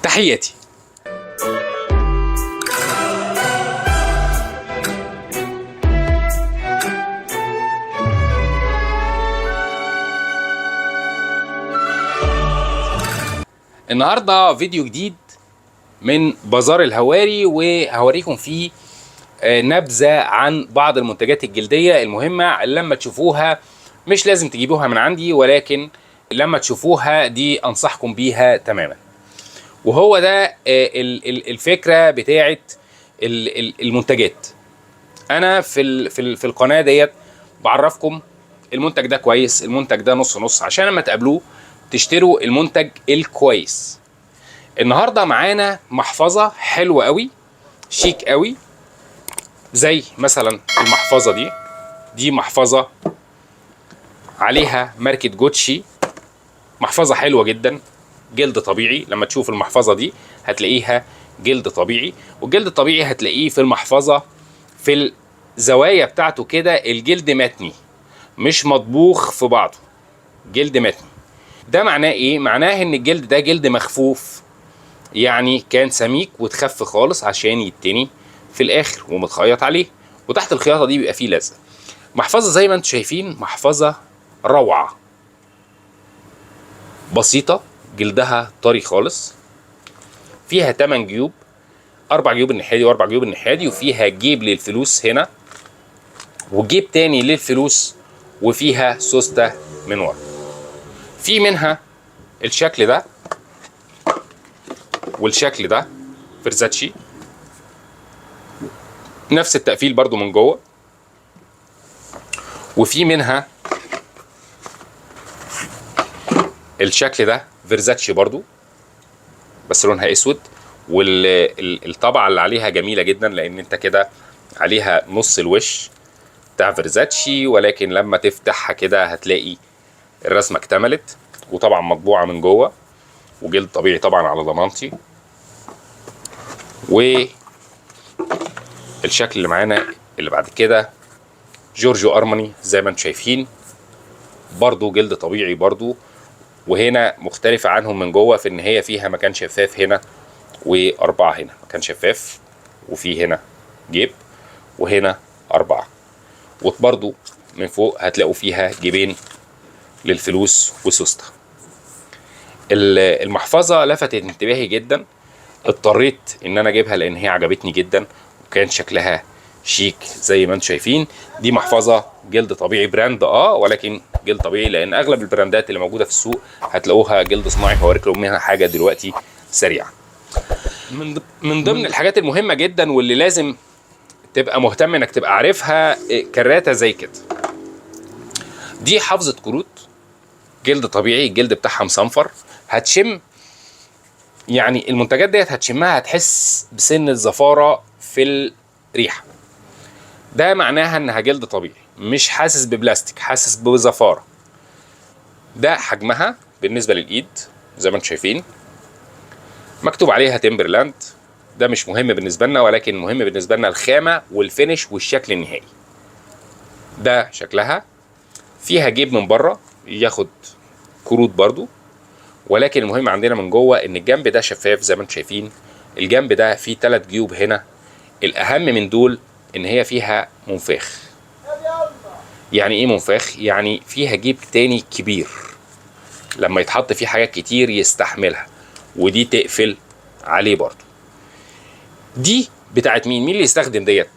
تحياتي. النهارده فيديو جديد من بازار الهواري، وهوريكم فيه نبذة عن بعض المنتجات الجلدية المهمة اللي لما تشوفوها مش لازم تجيبوها من عندي، ولكن لما تشوفوها دي أنصحكم بيها تماما. وهو ده الفكرة بتاعت المنتجات. أنا في القناة ديت بعرفكم المنتج ده كويس، المنتج ده نص نص، عشان لما تقابلوه تشتروا المنتج الكويس. النهارده معانا محفظة حلوة قوي، شيك قوي، زي مثلا المحفظة دي. دي محفظة عليها ماركة جوتشي، محفظة حلوة جدا، جلد طبيعي. لما تشوف المحفظة دي هتلاقيها جلد طبيعي، والجلد الطبيعي هتلاقيه في المحفظة في الزوايا بتاعته كده، الجلد متني مش مطبوخ في بعضه، جلد متني. ده معناه ايه؟ معناه ان الجلد ده جلد مخفوف، يعني كان سميك وتخف خالص عشان يتني في الاخر ومتخيط عليه، وتحت الخياطة دي بيبقى فيه لزق. محفظة زي ما انتم شايفين، محفظة روعه، بسيطة، جلدها طري خالص، فيها 8 جيوب، 4 جيوب الناحية دي و4 جيوب الناحية دي، وفيها جيب للفلوس هنا وجيب تاني للفلوس، وفيها سوسته من ورا. في منها الشكل ده والشكل ده فيرزاتشي، نفس التقفيل برضو من جوه. وفي منها الشكل ده فيرزاتشي برضو بس لونها اسود، والطبعة اللي عليها جميلة جدا، لان انت كده عليها نص الوش بتاع فيرزاتشي، ولكن لما تفتحها كده هتلاقي الرسمة اكتملت، وطبعا مطبوعة من جوه، وجلد طبيعي طبعا على ضمانتي. والشكل اللي معانا اللي بعد كده جورجيو ارماني، زي ما انتم شايفين برضو جلد طبيعي برضو، وهنا مختلفة عنهم من جوه في ان هي فيها مكان شفاف هنا و4 هنا مكان شفاف، وفي هنا جيب، وهنا 4، وبرضو من فوق هتلاقوا فيها جيبين للفلوس وسوستة. المحفظة لفتت انتباهي جدا، اضطريت ان انا اجيبها لان هي عجبتني جدا وكان شكلها شيك زي ما انتم شايفين. دي محفظة جلد طبيعي brand، ولكن جلد طبيعي لان اغلب البراندات اللي موجودة في السوق هتلاقوها جلد صناعي. هوريكم منها حاجة دلوقتي سريعة. من ضمن الحاجات المهمة جدا واللي لازم تبقى مهتم انك تبقى عارفها، كراتة زي كده. دي حافظة كروت جلد طبيعي، الجلد بتاعها مصنفر، هتشم يعني المنتجات ديت هتشمها هتحس بسن الزفارة في الريحة. ده معناها انها جلد طبيعي، مش حاسس ببلاستيك، حاسس بزفارة. ده حجمها بالنسبة للإيد زي ما انتم شايفين، مكتوب عليها تيمبرلاند. ده مش مهم بالنسبة لنا، ولكن مهم بالنسبة لنا الخامة وال finish والشكل النهائي. ده شكلها، فيها جيب من بره ياخد كروت برضو، ولكن المهم عندنا من جوه ان الجنب ده شفاف زي ما انتم شايفين. الجنب ده فيه 3 جيوب هنا. الاهم من دول ان هي فيها منفاخ. يعني ايه منفاخ؟ يعني فيها جيب تاني كبير لما يتحط فيه حاجات كتير يستحملها، ودي تقفل عليه برضو. دي بتاعت مين؟ مين اللي يستخدم ديت؟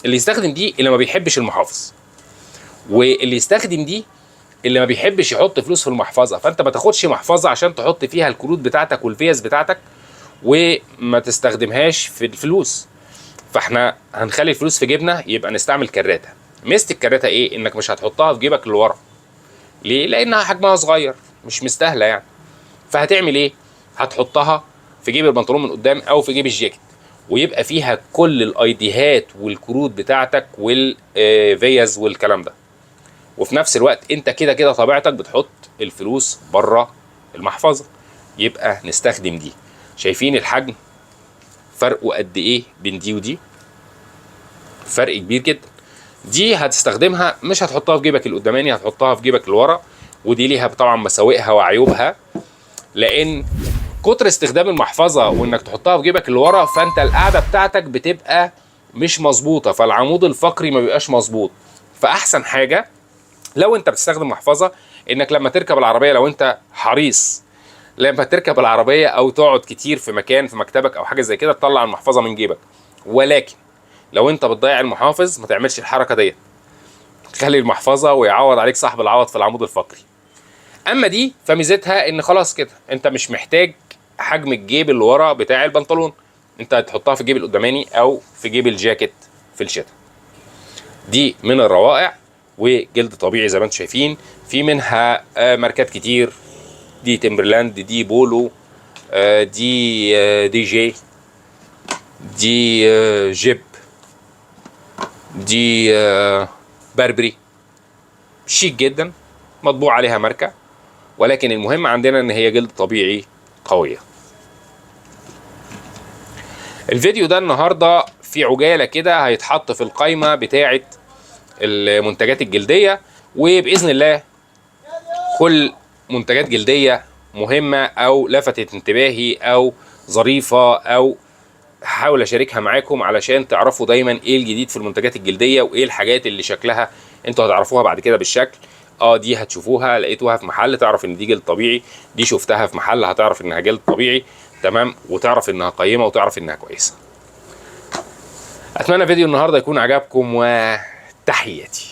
اللي يستخدم دي اللي ما بيحبش المحافظ، واللي يستخدم دي اللي ما بيحبش يحط فلوس في المحفظة. فانت ما تاخدش محفظة عشان تحط فيها الكروت بتاعتك والفيز بتاعتك وما تستخدمهاش في الفلوس. فاحنا هنخلي الفلوس في جيبنا، يبقى نستعمل كراتة. ميزة الكراتة ايه؟ انك مش هتحطها في جيبك اللي ورا. ليه؟ لانها حجمها صغير مش مستاهلة يعني. فهتعمل ايه؟ هتحطها في جيب البنطلون من قدام او في جيب الجاكيت، ويبقى فيها كل الايديهات والكروت بتاعتك والفيز والكلام ده. وفي نفس الوقت انت كده كده طبيعتك بتحط الفلوس بره المحفظة، يبقى نستخدم دي. شايفين الحجم فرقه قد ايه بين دي ودي؟ فرق كبير جدا. دي هتستخدمها مش هتحطها في جيبك القداماني، هتحطها في جيبك اللي ورا، ودي ليها طبعا مساوئها وعيوبها، لان كتر استخدام المحفظة وانك تحطها في جيبك اللي ورا، فانت القعدة بتاعتك بتبقى مش مظبوطة، فالعمود الفقري ما بيبقاش مظبوط. فاحسن حاجة لو انت بتستخدم محفظة، انك لما تركب العربية، لو انت حريص لما تركب العربية او تقعد كتير في مكان في مكتبك او حاجة زي كده، تطلع المحفظة من جيبك. ولكن لو انت بتضيع المحافظ ما تعملش الحركة ديت، خلي المحفظة ويعوض عليك صاحب العوض في العمود الفقري. اما دي فميزتها ان خلاص كده انت مش محتاج حجم الجيب اللي ورا بتاع البنطلون، انت هتحطها في الجيب القداماني او في جيب الجاكيت في الشتاء. دي من الروائع، وجلد طبيعي زي ما انتم شايفين. في منها ماركات كتير، دي تيمبرلاند، دي بولو، دي دي جي، دي جيب، دي بربري. شيك جدا، مطبوع عليها ماركة، ولكن المهم عندنا ان هي جلد طبيعي قوية. الفيديو ده النهاردة في عجالة كده هيتحط في القايمة بتاعة المنتجات الجلدية، وبإذن الله كل منتجات جلدية مهمة أو لفتت انتباهي أو ظريفة أو هحاول أشاركها معاكم علشان تعرفوا دايما إيه الجديد في المنتجات الجلدية وإيه الحاجات اللي شكلها انتوا هتعرفوها بعد كده بالشكل. دي هتشوفوها لقيتوها في محل تعرف ان دي جلد طبيعي، دي شفتها في محل هتعرف انها جلد طبيعي، تمام، وتعرف انها قيمة وتعرف انها كويسة. اتمنى فيديو النهارده يكون عجبكم، وتحياتي.